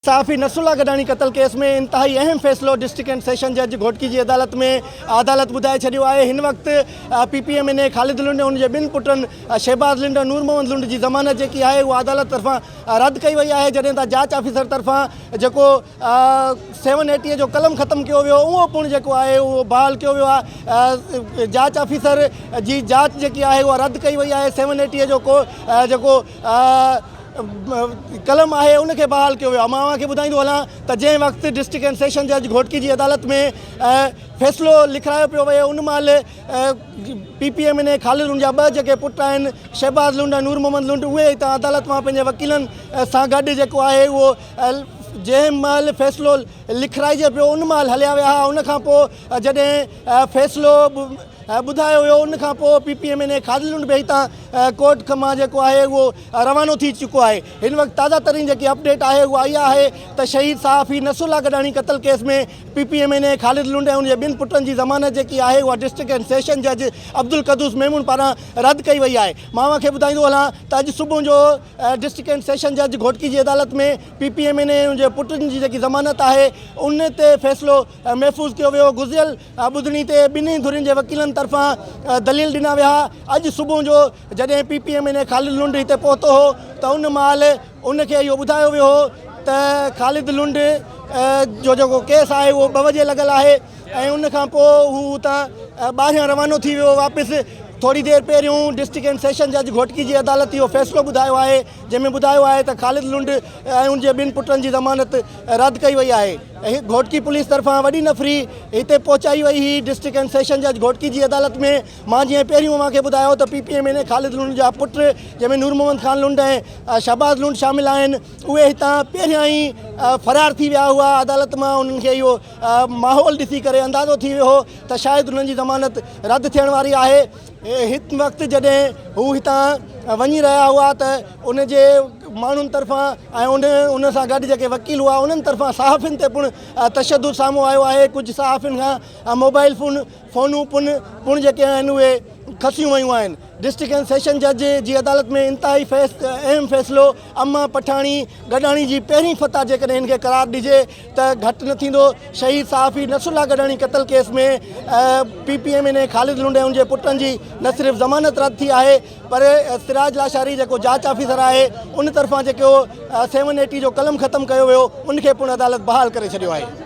صحافي نصرالله گڏاڻي قتل ڪيس ۾ انتهائي اهم فيصلو ڊسٽرڪٽ اينڊ سيشن جج گهوٽڪي جي عدالت ۾ عدالت ٻڌائي ڇڏيو آهي. هن وقت P P M N A Khalid Lund ۽ ان جي ٻن پٽن شهباز لنڊ ۽ نور محمد لنڊ جي ضمانت جيڪي آهي اها عدالت طرفان رد ڪئي وئي آهي جڏهن ته جاچ آفيسر طرفان جيڪو سيون ايٽي جو قلم ختم ڪيو ويو اهو پڻ جيڪو آهي اهو بحال ڪيو ويو آهي جاچ آفيسر جي جاچ جيڪي آهي اها رد ڪئي وئي آهي سيون ايٽي جو ڪو جيڪو قلم آهي ان کي بحال ڪيو ويو آهي مان اوهان کي ٻڌائيندو هلان ته جنهن وقت ڊسٽرڪٽ اينڊ سيشن جج گهوٽڪي جي عدالت ۾ فيصلو لکرايو پيو ويو ان مهل P P M N A Khalid Lund جا ٻه جيڪي پٽ آهن شهباز لنڊ ۽ نور محمد لنڊ اهي هتان عدالت مان پنهنجي وڪيلن سان گڏ جيڪو آهي اهو جنهن مهل فيصلو لکرائجي پيو ان مهل هليا ويا هئا ان کان پوء جڏهن فيصلو ٻڌايو ويو ان کان پوء P P M N A Khalid Lund به هتان ڪورٽ مان جيڪو آهي اهو روانو ٿي چڪو آهي هن وقت تازه ترين جيڪي اپڊيٽ آهي اها اها آهي ته شهيد صحافي Nasrullah Gadani قتل case ۾ P P M N A Khalid Lund ۽ ان جي ٻن پٽن جي ضمانت جيڪي آهي اها ڊسٽرڪٽ اينڊ سيشن جج عبدالقدوس ميمڻ پاران رد ڪئي وئي آهي مان اوهان کي ٻڌائيندو هلان ته اڄ صبح جو ڊسٽرڪٽ اينڊ سيشن جج گهوٽڪي جي عدالت ۾ P P M N A ۽ ان جي پٽن جي جيڪي ضمانت آهي ان تي فيصلو محفوظ ڪيو ويو گذريل ٻڌڻي تي ٻنهي ڌرين جي وڪيلن طرفان دليل ڏنا ويا. اڄ صبح جو جڏهن P P M N A Khalid Lund هتي پهتو هو ته ان مهل ان کي اهو ٻڌايو ويو هو ته خالد لنڊ جو جيڪو ڪيس آهي اهو ٻه وڄي لڳل آهي ۽ ان کان پوء هو اتان ٻاهريان روانو ٿي ويو واپس. ٿوري دير پهريون ڊسٽرڪٽ اينڊ سيشن جج گهوٽڪي جي عدالت اهو فيصلو ٻڌايو آهي جنهن ۾ ٻڌايو آهي ته خالد لنڊ ۽ ان جي ٻن پٽن جي ضمانت رد ڪئي وئي آهي. گهوٽڪي پوليس طرفان وڏي نفري هتي پهچائي وئي هئي. ڊسٽرڪٽ اينڊ سيشن جج گهوٽڪي جي عدالت ۾ مان جيئن پهريون اوهان کي ٻڌايو ته P P M N A Khalid Lund جا پٽ جنهن ۾ نور محمد خان لنڊ ۽ شهباز لنڊ شامل آهن اهي هتان پهريان ئي فرار ٿي ويا هئا عدالت مان انهن کي اهو ماحول ڏسي ڪري اندازو ٿي ويو هو ته شايد انهن جي ضمانت رد ٿيڻ واري آهي. هن وقت جڏهن هو هتان وڃي رهيا هئا ته ان جي ماڻهن طرفان ۽ ان ان سان گڏ جيڪي وڪيل هئا انهن طرفان صحافين تي پڻ تشدد سامهون آيو آهي ڪجهه صحافين کان موبائل فون فونون پڻ پڻ جيڪي آهن اهي کسيون ويون آهن ڊسٽرڪٽ اينڊ سيشن جج جي عدالت ۾ انتهائي فيص اهم فيصلو اما پٺاڻي گڏاڻي جي پهرين فتح جيڪڏهن هن کي قرار ڏجي ته گهٽ نه ٿيندو، شهيد صحافي نصرالله گڏاڻي قتل case ۾ P P M N A Khalid Lund ۽ ان جي پٽن جي نه صرف ضمانت رد ٿي آهي پر سراج لاشاري جيڪو جاچ آفيسر آهي ان طرفان جيڪو سيون ايٽي جو قلم ختم ڪيو ويو ان کي پڻ عدالت بحال ڪري ڇڏيو آهي.